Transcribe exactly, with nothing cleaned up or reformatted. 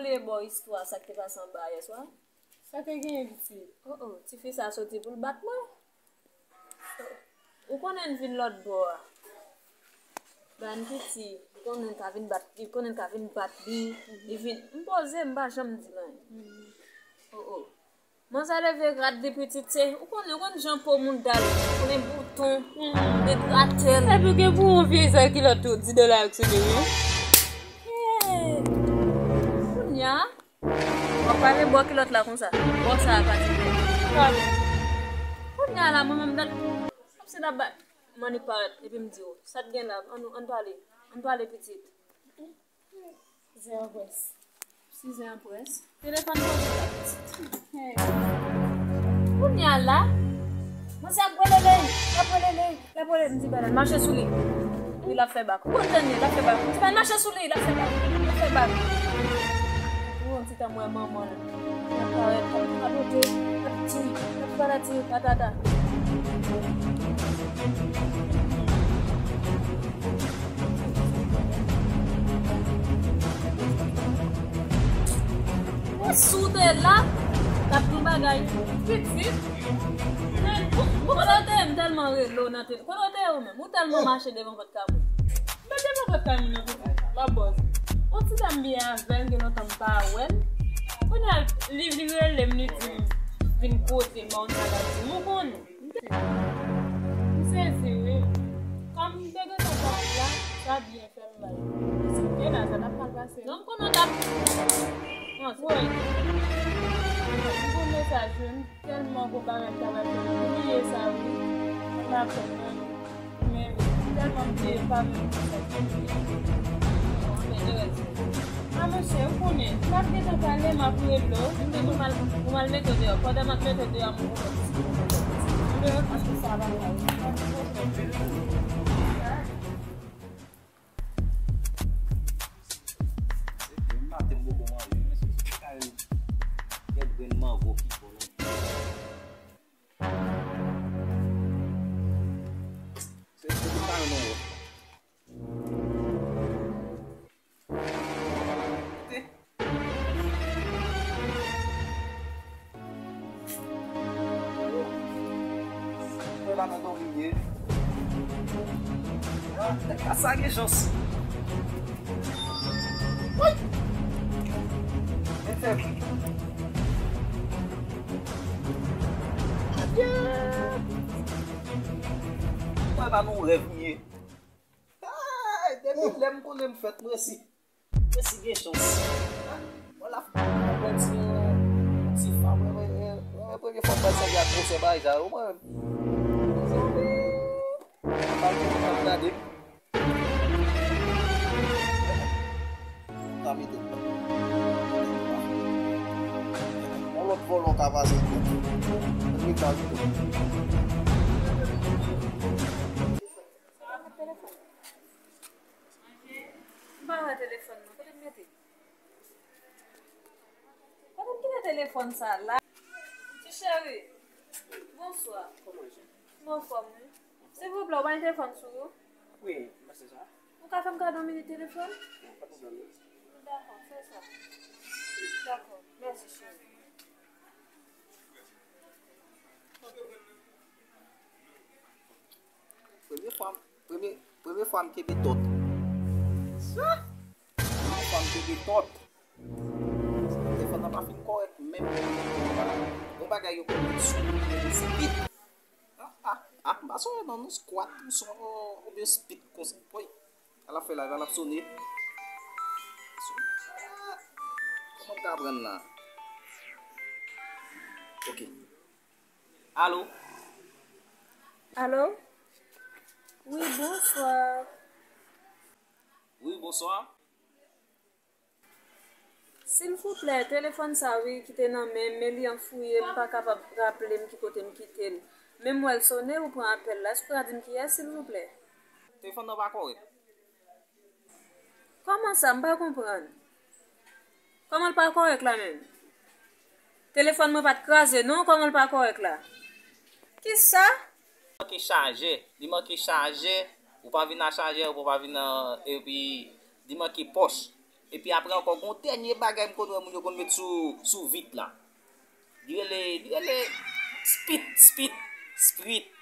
Vle ba w istwa sa k te pase anba a yèswa? Sa te genyen, pitit? Oh, oh, tifi sa soti pou l bat mwen. Ou konnen n vin lòt bò a. Ba n piti, li konnen l ka vin bat, li konnen l ka vin bat li. Li vin, m poze, m pa janm di l anyen. Oh, oh. Manzè leve rad li pitit, se, ou konnen, ou konn jan po mouda l, konnen bouton, degratè l. Epi gen pou yon vye sèl kilòt tou, di dola yo k sou li, wi. Hey! Kounye a, w ap pale bò kilòt la konsa. Bò sa a pa ti bèl. Kounye a la, mwen menm, dat, kòmsi l ap bay. M annik parèt, epi m di w, sa t gen la, ann, ann pale, ann pale pitit. Zen an près. Si zen an près. Telefòn poze la pitit. Hey. Kounye a la, manzè ap pwelele, l ap pwelele, l ap pwelele, m di bagay, mache sou li. Wi, l ap fè bak. Ou konn jan l ye, l ap fè bak. M di bagay, mache sou li, l ap fè bak. L ap fè bak. Ou yon ti tan m wè manman l. L ap parèt, l ap radote, l ap di, l ap baladi, patata. Mwen sou te la, l ap di bagay. Pitit. Men, ou, ou kote w te ye, m tèlman rele w nan tele. Kote w te ye ou menm? Ou tèlman mache devan pòt kay moun. M pa devan pòt kay moun nan pitit. M ap bòz. On ti tan m byen avè l, gen lontan m pa wè l. Kounye a, li, li rele m, li di m, vin kote m, on sa l ap di m, ou konnen. M sezi, wi. Kòm m te gentan sòti la, sa byen fè m mal. Mezanmi, la, sa t ap mal pase. Non, m konnen w t ap. Wi. M konn mesaj, wi. M tèlman gwo bagay m ta pral fè. M bliye sa, wi. M pa fè, non. Men, m tèlman bliye pa menm konsa. A, monchè, ou konnen, m ap gentan pale, m ap rele w. Ou mal, ou mal mete w deyò. Pandan m ap mete w deyò, m poko. M deyò paske sa pa fè. Se demen maten m poko manje, men se yon kal kèk grenn mango ki bon nan. Se, se pou kal non yo. Te. Mwen pa nan dòmi ye. Ah, nèg la sa gen chans. Woy! Men fè m. Adye! Mwen pa nan rèv m ye. Ay, depi lè m konnen m fèt, m resi. Mwen si gen chans. Mwen la, mwen ti, ti fanm, mwen, mwen, mwen, premye fwa mwen sèvi ak gwosè bagay sa yo, mwen menm. Mezanmi. Mwen pa gen tan gade m. Ka mete m. Yon lòt vòlò ka pase. Mwen ka vide. M pa wè telefòn nan. Kote m mete? Kote m kite telefòn sa la? Ti cheri, bonswa. Kòman je? M anfòm, wi. Silvouplè, ou pa gen telefòn sou ou? Wi, m pase sa. Ou ka fè m kado yon minit telefòn? Pa pwoblèm, non. Dakò, fè sa. Dakò, mèsi, cheri. Premye fwa, premye, premye fwa m kenbe tòt. Sa? Premye fwa m kenbe tòt. Telefòn nan pa fin kòrèk menm, menm, menm, menm. Gon bagay yo konn met sou li, yo rele speed. Ah, ah, ah, m pa sonje non, non, squat, ou son, oubyen speed konsa. Woy. Al ap fè live, al ap sone. Kòman m ka pran la? Ok. Alo? Alo? Wi, bonswa. Wi, bonswa. Silvouplè, telefòn sa wi ki te nan men m, men li anfouye, m pa kapab raple m ki kote m kite l. Men m wè l sone, ou pran apèl la. Èske w ka di m kiyès, silvouplè? Telefòn nan pa kòrèk. Kòman sa? M pa konprann. Kòman l pa kòrèk la menm? Telefòn mwen pa t kraze non, kòman l pa kòrèk la? Kisa? Li manke chajè, li manke chajè, ou pa vin a chajè, ou pa vin a, epi li manke pòch. Epi apre ankò, gon dènye bagay m konn wè moun yo konn met sou, sou vit la. Li rele, li rele spit, spit, sprit.